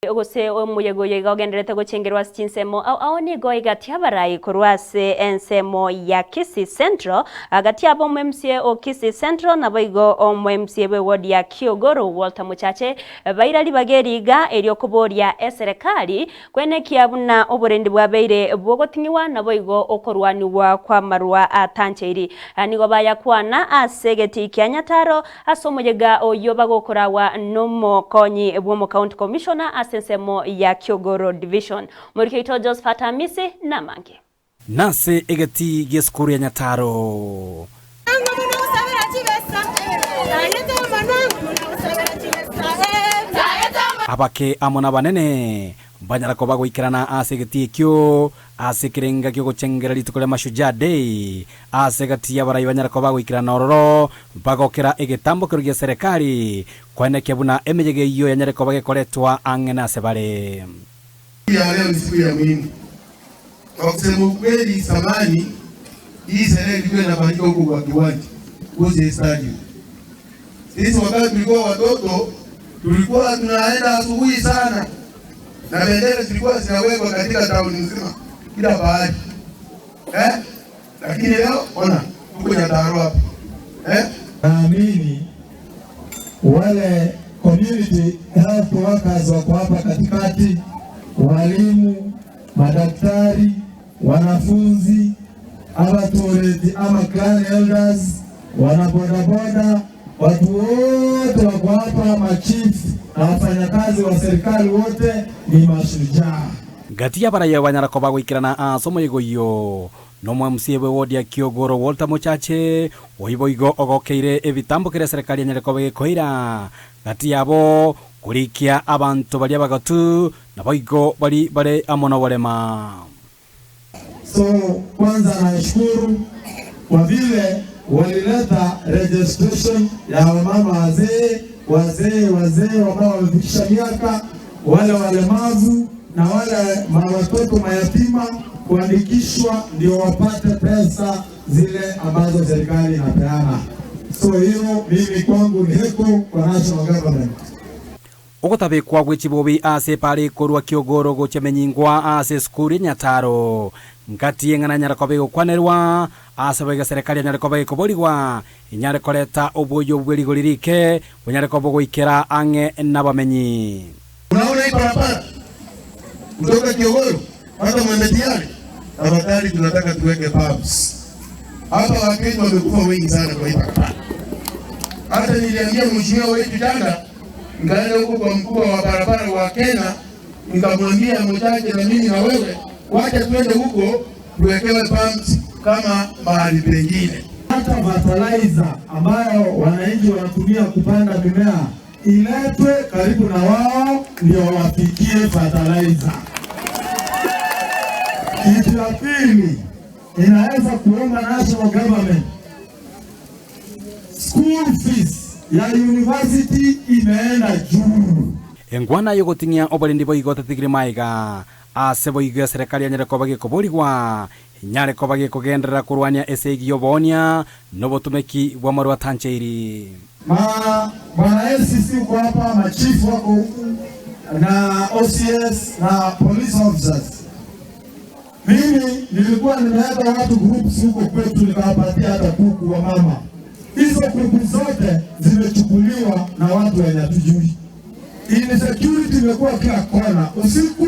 Gose omoyega oyo iga ogendererete gochengerwa ase chinsemo ao ao nigo egati abarai korwa ase ensemo ya Kisii Central, gati abo omo-MCA o Kisii Central naboigo omo-MCA bw'eward ya Kiogoro Walter Mochache baira ribaga eri iga erio koboria eserekari kwenekia buna oborendi bwabeire bogoting'iwa naboigo okorwanigwa kw'amarwa atancheiri. Nigo bayakwana ase egetii kia Nyataro Ase omoyega oyio bagokoragwa nomokonyi bw'omocounty commissioner ase ensemo ya Kiogoro Division. Omoriki oito Josephat Amisi namange. Nase egetii gi'esukuru ya Nyataro. Abake amo nabanene mbanyara koba goikerana ase egetii ekio Ase ekerenga ki'ogochengera rituko ria Mashujaa Day, ase egati y'abarai banyare koba goikerana ororo, bagokera egetambo keru gia serekari, koenekia buna emeyega eyio yanyare koba gekoretwa ang'e nase bare. Siku ya leo ni siku ya muhimu. Kwa kusema ukweli, zamani hii sherehe ilikuwa inafanyika huko kwa kiwanja Gusii Stadium. Sisi wakati tulikuwa watoto tulikuwa tunaenda asubuhi sana na bendera zilikuwa zinawekwa katika tauni nzima kila pahali eh? Lakini leo ona tuko Nyandarua hapa eh? Naamini wale community health workers wako hapa katikati, walimu, madaktari, wanafunzi, abatureti ama clan elders, wanabodaboda, watu wote wako hapa, machief na wafanyakazi wa serikali wote ni mashujaa. Gati y'abaraiyo banyara koba goikerana ase omoyega oyio nomo-MCA bw'ewodi ya Kiogoro Walter Mochache, oyio boigo ogokeire ebitambo keria eserekari enyare koba egekoira gati yabo korikia abanto baria abagotu naboigo baria bare amo noborema. So kwanza nashukuru kwa vile walileta registration ya wamama wazee, wazee wazee ambao wamefikisha miaka, wale walemavu na wale watoto mayatima kuandikishwa ndio wapate pesa zile ambazo serikali inapeana. So hiyo mimi kwangu ni heko kwa national government. Ogotabekwa gwe chibobi ase epara ekorwa Kiogoro gochia Menyingwa ase esukuru ya Nyataro ngati eng'ana enyare koba egokwanerwa ase boigo eserekari enyare koba ekoborigwa enyare koreta oboyio bwe rigori rike bonyare koba bogoikera ang'e nabamenyi. Unaona hii barabara kutoka Kiogoro mpaka Mwembetiyale, tafadhali tunataka tuweke pumps hapa. Wakenya wamekufa wengi sana kwa hii barabara. Hata niliambia mheshimiwa wetu jana, nikaenda huko kwa mkubwa wa barabara wa Kenya, nikamwambia Mochache na mimi na wewe, wacha tuende huko tuwekewe pumps kama mahali pengine. Hata fertilizer ambayo wananchi wanatumia kupanda mimea iletwe karibu na wao ndio wafikie fertilizer. Kitu ya pili inaweza kuomba national government school fees ya university imeenda juu. Engwana y'ogoting'ia oborendi boigo otatigire magega ase boigo eserekari yanyare koba gekoborigwa, enyare koba gekogenderera korwania esegi y'oboonia na obotomeki bw'amarwa atancheiri. Ma bwana ACC uko hapa, machifu wako huku na OCS na police officers. Mimi nilikuwa nimeweka watu groups huko kwetu, nikawapatia hata kuku wa mama. Hizo kuku zote zimechukuliwa na watu wenye hatujui. Insecurity imekuwa kila kona usiku.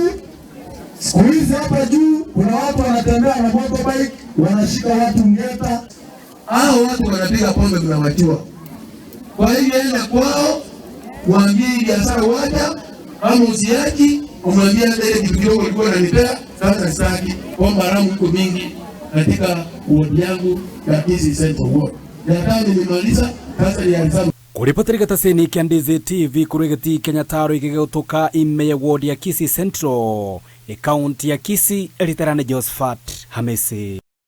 Siku hizi hapa juu kuna watu wanatembea na motorbike wanashika watu ngeta. Hao watu wanapiga pombe tunawajua. Kwa hiyo enda kwao, waambie biashara wacha, ama usiachi, umwambie hata ile kitu kidogo ulikuwa unanipea sasa sitaki. Pombe haramu iko mingi katika ward yangu ya Kisii Central Ward. Ya tano nimemaliza, sasa ni ya tano. Koripotera egetaseni kia Ndizi TV korwa egetii kia Nyataro ige gegotoka ime ye ward ya Kisii Central, ekaunti ya Kisii, eritarane Josephat Hamisi.